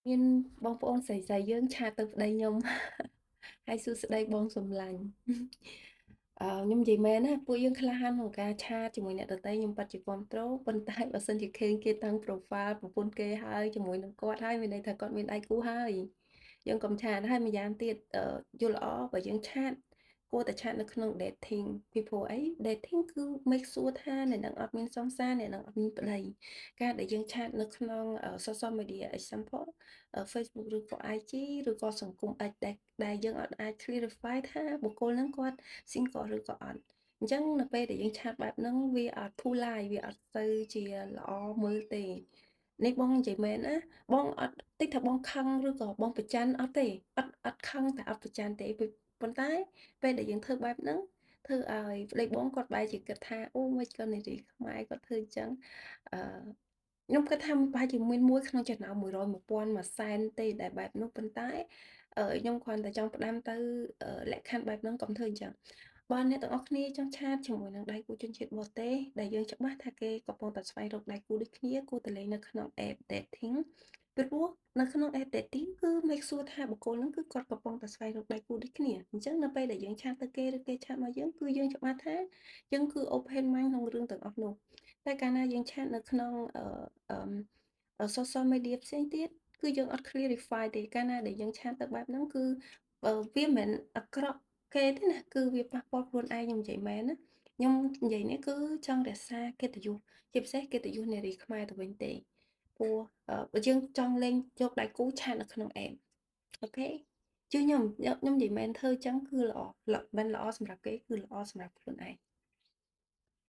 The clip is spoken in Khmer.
មានបងប្អូនស្រីៗយើង chat ទៅប្តីខ្ញុំ ហើយសួស្តីបងសំឡាញ់ ខ្ញុំនិយាយមែនណាពួកយើងក្លាហានក្នុងការ chat ជាមួយអ្នកដទៃខ្ញុំពិតជាគាំទ្រប៉ុន្តែបើសិនជាឃើញគេតាំង profile ប្រពន្ធគេហើយជាមួយនឹងគាត់ហើយមានន័យថាគាត់មានដៃគូហើយយើងកុំ chat ហើយម្យ៉ាងទៀតយល់ល្អបើយើង chat គួរតែ chat នៅក្នុង dating ពីព្រោះអី dating គឺ make sure ថាអ្នកនឹងអត់មានសង្សារអ្នកនឹងអត់មានប្តីការដែលយើង chat នៅក្នុង social media example Facebook ឬក៏ IG ឬក៏សង្គម X ដែលយើងអត់អាច clarify ថាបុគ្គលហ្នឹងគាត់ single ឬក៏អត់អញ្ចឹងនៅពេលដែលយើង chat បែបហ្នឹងវាអត់ polite វាអត់ទៅជាល្អមើលទេនេះបងនិយាយមែនណាបងអត់តិចថាបងខឹងឬក៏បងប្រច័នអត់ទេអត់អត់ខឹងតែអត់ប្រច័នទេប៉ុន្តែពេលដែលយើងធ្វើបែបហ្នឹងធ្វើឲ្យប្តីបងគាត់បែរជាគិតថាអូមិនក៏នារីខ្មែរគាត់ធ្វើអញ្ចឹងអឺខ្ញុំគិតថាប្រហែលជាមានមួយក្នុងចំណោម100 1000 100,000ទេដែលបែបនោះប៉ុន្តែខ្ញុំគ្រាន់តែចង់ផ្ដាំទៅលក្ខខណ្ឌបែបហ្នឹងកុំធ្វើអញ្ចឹងបើអ្នកទាំងអស់គ្នាចង់ chat ជាមួយនឹងដៃគូជនជាតិបរទេសដែលយើងច្បាស់ថាគេកំពុងតែស្វែងរកដៃគូដូចគ្នាគួរតែលេងនៅក្នុង app dating ពីព្រោះនៅក្នុង app dating គឺ make sure ថាបុគ្គលហ្នឹងគឺគាត់កំពុងតែស្វែងរកដៃគូដូចគ្នាអញ្ចឹងនៅពេលដែលយើង chat ទៅគេឬគេ chat មកយើងគឺយើងច្បាស់ថាយើងគឺ open mind ក្នុងរឿងទាំងអស់នោះតែកាលណាយើង chat នៅក្នុងអឺ social media ផ្សេងទៀតគឺយើងអត់ clarify ទេកាលណាដែលយើង chat ទៅបែបហ្នឹងគឺវាមិនមែនអាក្រក់គេទេណាគឺវាប៉ះពាល់ខ្លួនឯងខ្ញុំនិយាយមែនណាខ្ញុំនិយាយនេះគឺចង់រក្សាកិត្តិយសជាពិសេសកិត្តិយសនារីខ្មែរទៅវិញទេព្រោះបើយើងចង់លេងយកដៃគូ chat នៅក្នុង app OK ជឿខ្ញុំខ្ញុំនិយាយមែនធ្វើចឹងគឺល្អមិនល្អសម្រាប់គេគឺល្អសម្រាប់ខ្លួនឯង។